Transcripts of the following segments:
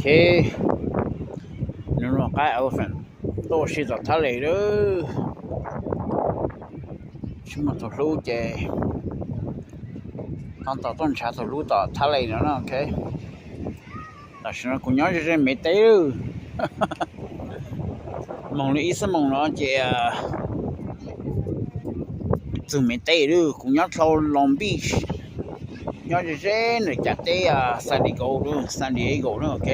Ok, nws no qab elephant tuaj ua si tom Thailand lawm. Tsis muaj tus hlub ces tab tom tuaj nrhav tus hlub tom Thailand no na, ok. Tam sim no kuv nyob ze ze Mev teb lawm. Moos li ib xuab moos no ces txug Mev teb lawm. Kuv nyob dhau Long Beach, nyob ze ze ntawm cam teb San Diego lawm, San Diego na, ok.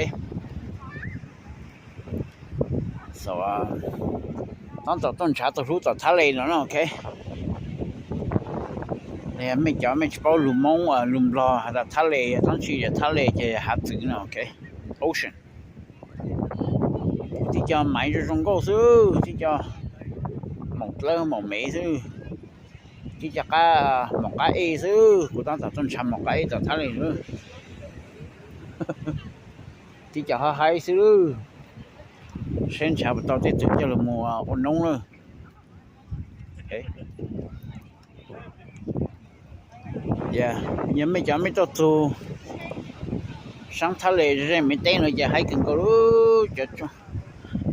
Tab tom tuaj nrhav tus hlub tom Thailand no na, ok. Mej cov mej tsis paub lus Moob lus Nplog has tas Thailand, tab sis yog Thailand ces hav txwv no, ok. Ocean. Tib co maiv zoo zoo nkauj xwb, tib co maum dlawb maum mev xwb, tib co qab maum qab ej xwb. Kuv tab tom tuaj nrhav maum qab ej tom Thailand xwb. Tib co hab haib xwb, saib nrhav puas tau tej tug coj los mus ua noob lawm. Yog mej cov mej tuaj txug saab Thailand ze Mev teb no ces haib kawg nkaus lawm.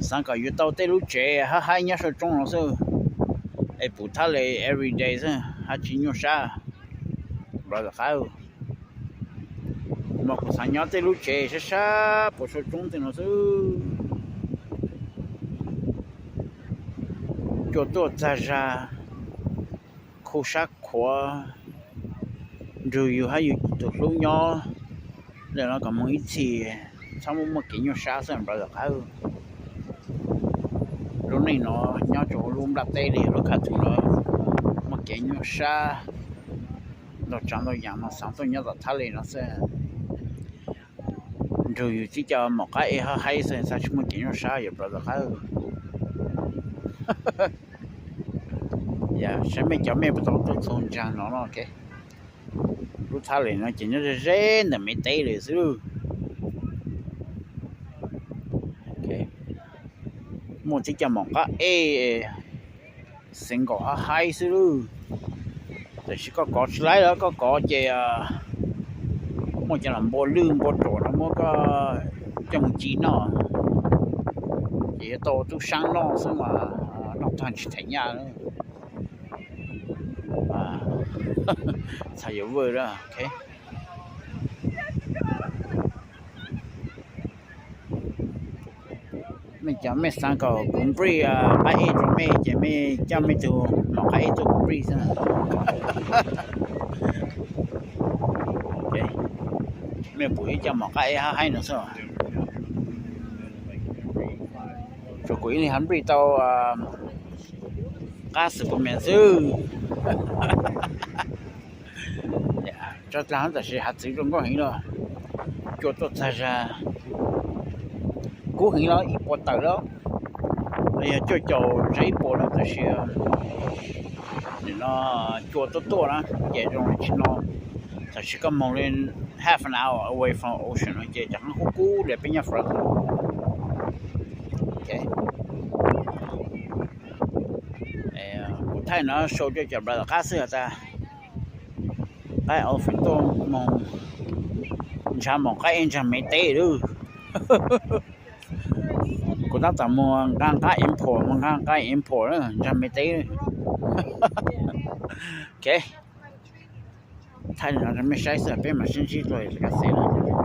Xaav kom yuav tau tej lub tsev hab haib nyob sau tsoob no xwb, es pum Thailand everyday xwb hab tsi nyuaj sab. Brother qab, mas kuv xaav nyob tej lub tsev sab sab puas sau tsoob tej no xwb. Cua tuaj txag zag, khu sab khuav, nrug yug hab yug tus hlub nyob. Lawm no kom moog ib txhis, txhob muaj muaj kev nyuaj sab xwb brother qab. Lub neej no nyob rua huv lub nplaj teb li lub khav thuv no muaj kev nyuaj sab ntau tsav ntau yaam, mas xaav tuaj nyob tom Thailand no xwb. Nrug yug tib co maum qab ej hab haib xwb xaav tsi muaj kev nyuaj sab yog brother qab. Saib mej cov mej puas tau tuaj txug ntsaag no no, ok. Lub Thailand no ces nyob ze ze ntawm Mev teb lawm xwb. Muaj tib co maum qab ej xeev nkaum hab haib xwb lawm. Tab sis koj kov tsi laib los koj kov ces muaj cov los npua lwj npua ruam no muab koj coj moog ci noj, ces yuav tau tub saab noj xwb mas noj tag tsi them nyaj. Txhaj yuav vwj lawm, ok. Mej cov mej xaav kom kuv breed qab ej rua mej ces mej coj mej tug maum qab ej tuaj kuv breed xwb. Mej pum ib co maum qab ej hab haib no xwb. Tsuas kuv ib leeg hab breed tau qab Superman xwb. Tso dlaag tab sis hav txwv zoo nkauj heev los, cua tuaj txag zag, kub heev los ib puas tawm lawm, los yog cuaj caum zag ib puas lawm tab sis nim no cua tuaj tuaj na, ces zoo li tsi no, tab sis koj moog li half an hour away from ocean no ces cov qab kub kub li peb nyob Florida. Kuv thaij no show rua cov brother qab xwb has tas qab elephant tuaj moog nrhav maum qab ej ntsaag Mev teb lawm. Kuv tab tom moog nqaa qab import, moog nqaa qab import ntsaag Mev teb. Ok, thaij no rua mej saib xwb peb mam sib ntsib dlua lawm.